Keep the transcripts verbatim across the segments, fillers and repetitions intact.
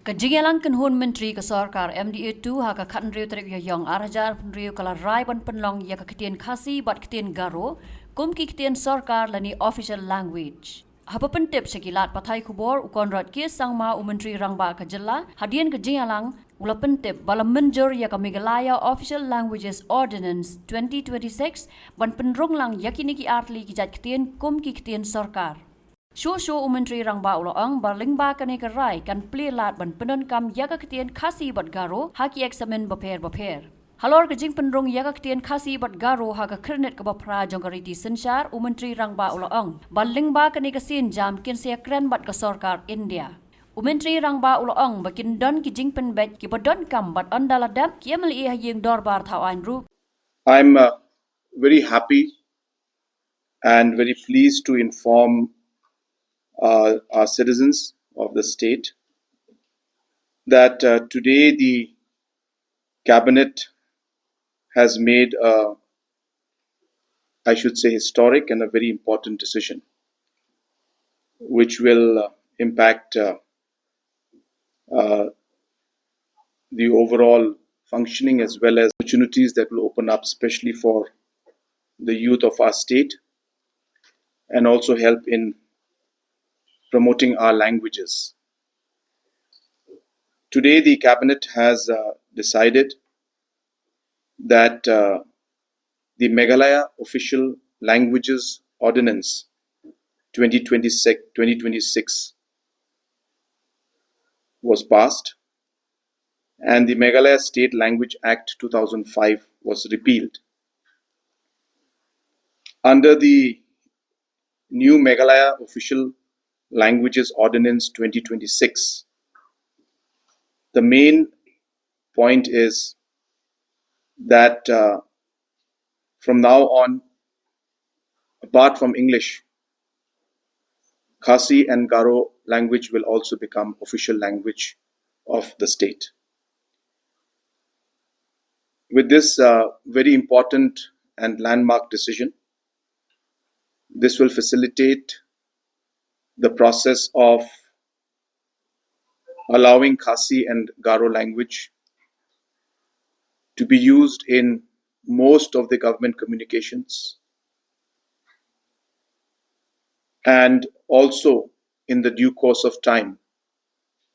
Ka jingïalang kynhun myntri ka sorkar M D A two ha ka khathynriew tarik Ïaiong arhajar arphew hynriew ka la rai ban pynlong ïa ka ktien Khasi bad ktien Garo kum ki ktien sorkar lane official language. Haba pyntip sha ki lad pathai khubor, u Conrad K Sangma, u Myntri Rangbah ka jylla, hadien ka jingïalang, u la pyntip ba la mynjur ïa ka Meghalaya Official Languages Ordinance twenty twenty-six ban pynrung lang ïa kine ki artylli ki jait ktien kum ki ktien sorkar. Shuh shuh u Myntri Rangbah u la ong ba lyngba kane ka rai kan plie lad ban pyndonkam ïa ka ktien Khasi bad Garo ha ki eksamin bapher bapher. Halor ka jingpynrung ïa ka ktien Khasi bad Garo ha ka khyrnit kaba phra jong ka riti synshar, u Myntri Rangbah u la ong ba lyngba kane ka sienjam kin sa ïakren bad ka sorkar India. U Myntri Rangbah u la ong ba kin don ki jingpynbeit kiba donkam bad ynda la dep, ki M L A ha ïing dorbar thaw aiñ ruh. I'm uh, very happy and very pleased to inform uh, our citizens of the state that uh, today the cabinet has made a, I should say, historic and a very important decision, which will uh, impact uh, uh, the overall functioning as well as opportunities that will open up, especially for the youth of our state, and also help in promoting our languages. Today, the cabinet has uh, decided that uh, the Meghalaya Official Languages Ordinance twenty twenty-six, twenty twenty-six was passed, and the Meghalaya State Language Act two thousand five was repealed. Under the new Meghalaya Official Languages Ordinance twenty twenty-six, the main point is that uh, from now on, apart from English, Khasi and Garo language will also become official language of the state. With this uh, very important and landmark decision, this will facilitate the process of allowing Khasi and Garo language to be used in most of the government communications and also in the due course of time.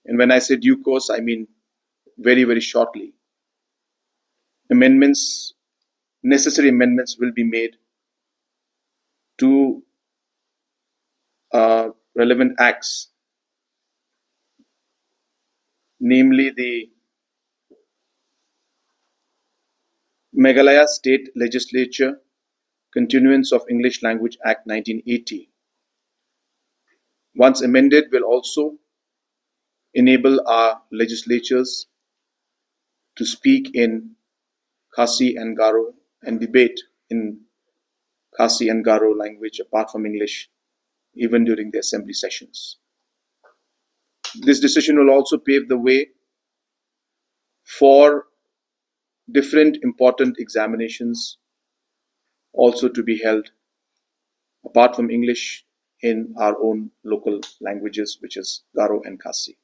And when I say due course, I mean very, very shortly. Amendments, necessary amendments will be made to uh, relevant acts, namely the Meghalaya State Legislature Continuance of English Language Act nineteen eighty. Once amended, will also enable our legislatures to speak in Khasi and Garo and debate in Khasi and Garo language apart from English, even during the assembly sessions. This decision will also pave the way for different important examinations also to be held apart from English in our own local languages, which is Garo and Khasi.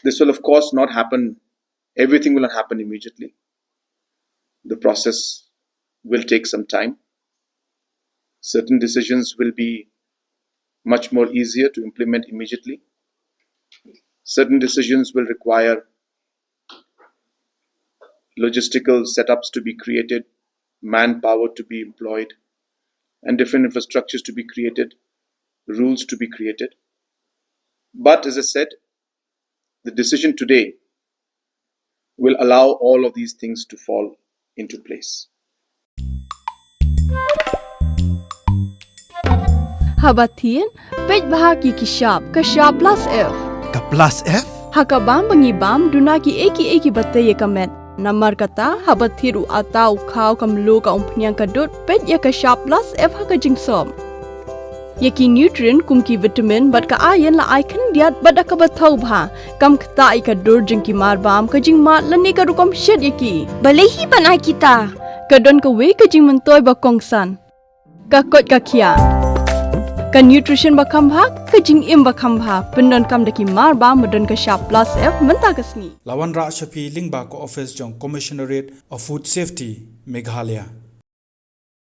This will, of course, not happen, everything will not happen immediately. The process will take some time. Certain decisions will be much more easier to implement immediately. Certain decisions will require logistical setups to be created, manpower to be employed, and different infrastructures to be created, rules to be created. But as I said, the decision today will allow all of these things to fall into place. Haba thied, peit bha ki ki shap, ka shap plus F. Ka plus F? Ha ka bam ba ngi bam, duna ki ei ki ei kiba tei ïa ka met. Namar kata, haba thied u ata, u khaw, ka mluh, ka umphniang, ka dud, peit ïa ka shap plus F ha ka jingsop. Ïa ki nutrient kum ki vitamin bad ka iron la ai khyndiat bad da kaba thaw bha. Kam ktah ïa ka dur jong ki marbam, ka jingmad lane ka rukom shet ïa ki. Balei hi ban ai kita? Ka don kawei ka jingmyntoi ba kongsan. Ka koit ka khiah. Ka nutrition ba kham bha, ka jingim ba kham bha, pyndonkam da ki mar ba, ba don ka shap plus F mynta ka sngi. La wanrah sha phi lyngba ka office jong Commissionerate of Food Safety, Meghalaya.